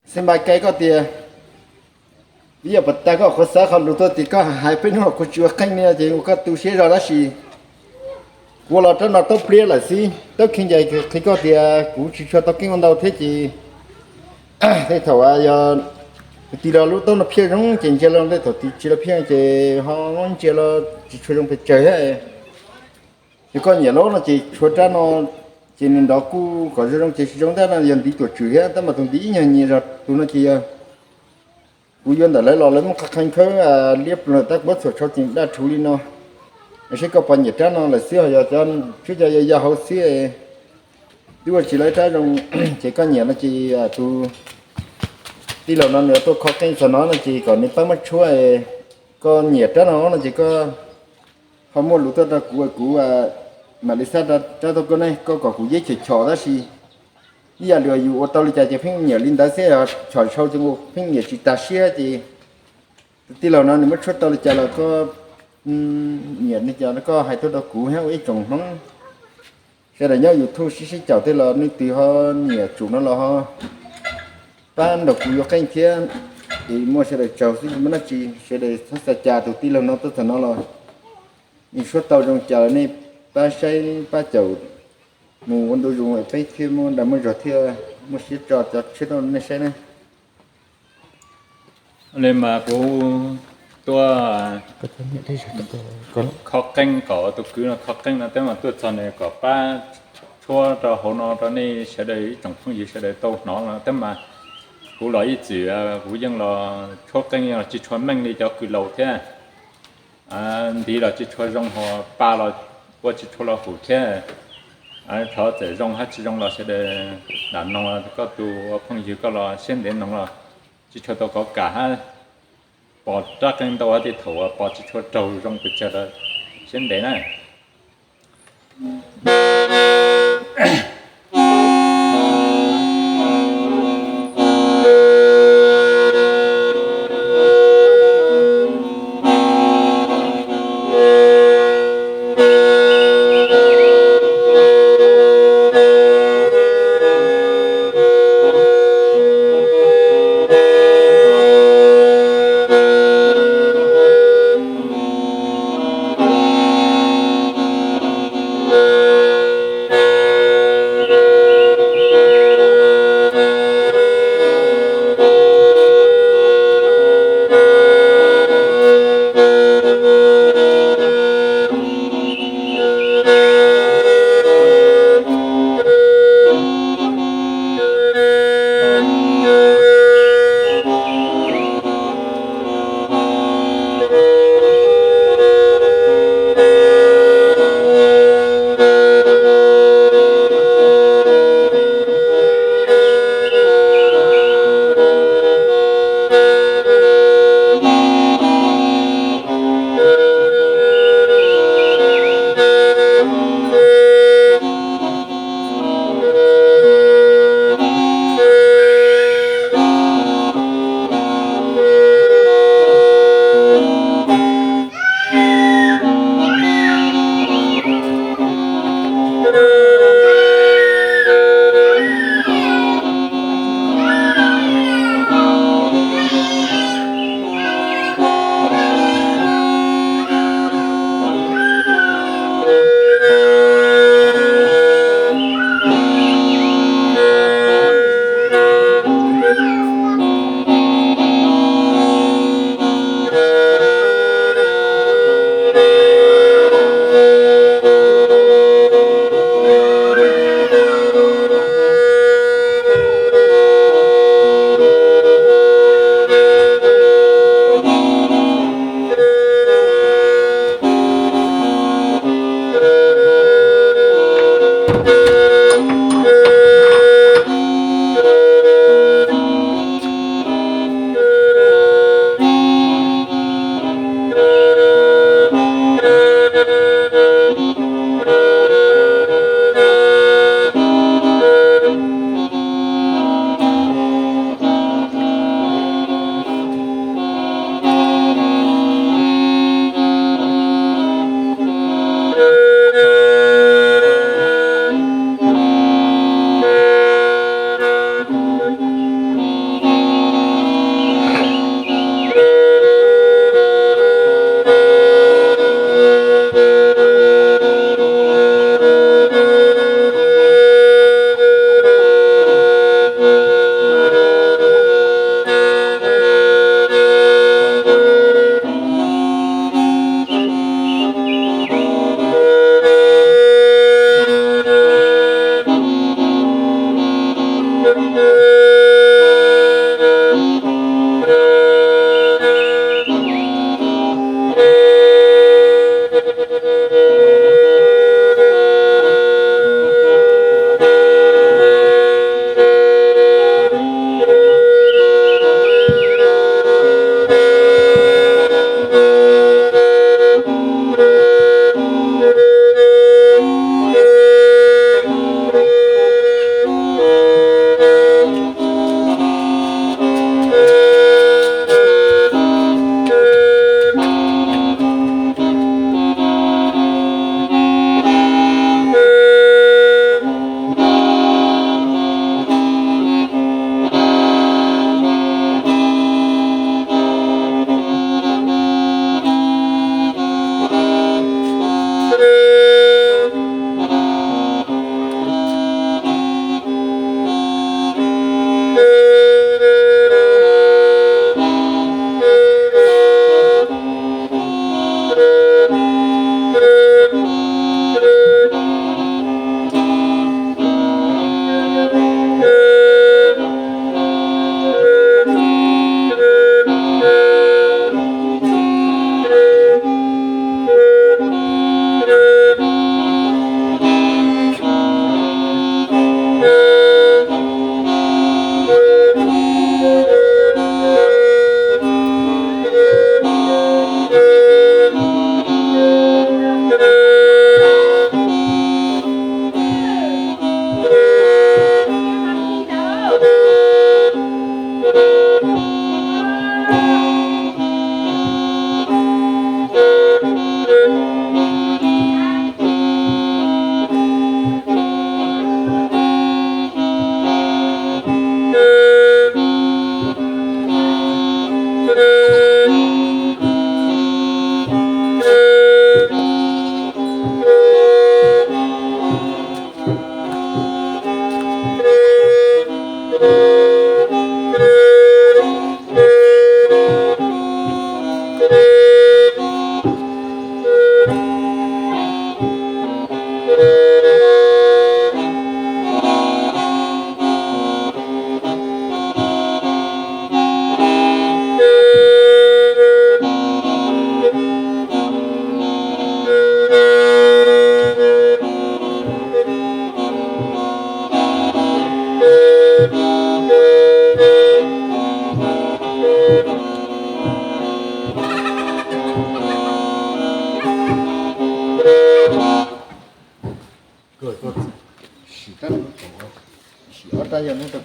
Xib Npais Kais koj tias, ib yam puas tas koj qhuav xav qhov lus tuaj tias koj hais peb hnub los kuv tsis ua qeej li no ces ua koj tu siab zog tab sis kuv los rab no tau pliab lawm xwb. Tab kheej ces qhia koj tias kuv tsis tshua tau keeb ua ntau thiab ces tej thaum yog tus twg los lub taub no phiaj zoo ces ntsia los, tej thaum tus tsis los phiaj ces ho ntsia los tsis tshua zoo pes tsawg thiab. Yog koj nyiam lawm no ces tshuav rab no, ces nws nrov kuj kom zoo zoo ces tsis zoo tab no yog ntiv tuam tswm thiab tab mas tus ntiv ib nyuag nyias zog tus no ces yog kuv yuav ntawm lawv los lawv muab qhov qhee khawb liab ploog tab kuv muab txhuam tshau ces daj rhuv li no. Seb koj puas nyiam rab no lawm xwb, ho yog cov tshuab cov yau yau hauv xwb twb ua tsis lawv rab zoo ces koj nyiam no ces tus tij laug no nws tuaj kho qeej txog no no ces kom nws pab muab tshuab. Koj nyiam rab no no ces koj ho muaj lus tuaj rau kuv, kuv mam li xa rab tuaj koj ne, koj kom kuv yeb chom chom tab sis ib yam li yus ua tau li cas ces pheej nyiam li ntawd xwb, chom tshau ces pheej nyiam tsis tas siab ces tus tij laug no nws muab tshuab tau li cas los koj nyiam li cas koj hais tuaj rau kuv thiab ua ib tsoom Hmoob sawv daws nyob YouTube sib sib caum tej los nej twg ho nyiam tsum no los ho pab nrog kuv yuav qeej thiab. Es muaj sawv daws tsaug xwb tsis muaj dab tsi, sawv daws txhob xav cas tus tij laug no tuaj txog no los nej suab tau zoo cas los nej pab saib pab caum mus ua ntu zus peb thiaj muaj dag muaj zog thiaj muaj siab tso cov tshiab tuaj nej saib na. Li mas kuv tuaj kho qeej kom tus kwv no kho qeej no tab mas tuaj txog nws kom pab tshuab rau hauv no rau nej sawv daws ib tsoom phooj ywg sawv daws tau hnov no tab mas kuv los ib txwm kuv yeej los tshuab qeej yeej los tsis tshua meej li cov kws laus thiab. Ntiv los tsis tshua zoo ho pa los ua tsis tshua los hum thiab. Thov txawm zoo hab tsis zoo los sawv daws lam noog koj tus ua phooj ywg koj los siab ntev noog los tsis tshua tau kov kam hab pom rab qeej ntau hab tej thaum pom tsis tshua raug zoo pes tsawg los siab ntev na.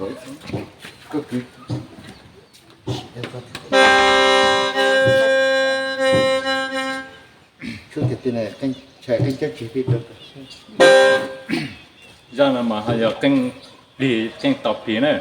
Koj kwv, tshaj tias qeej, tshaj qeej cab tseg peb rau. Zaj no mas ho yog qeej plig, qeej tos plig na.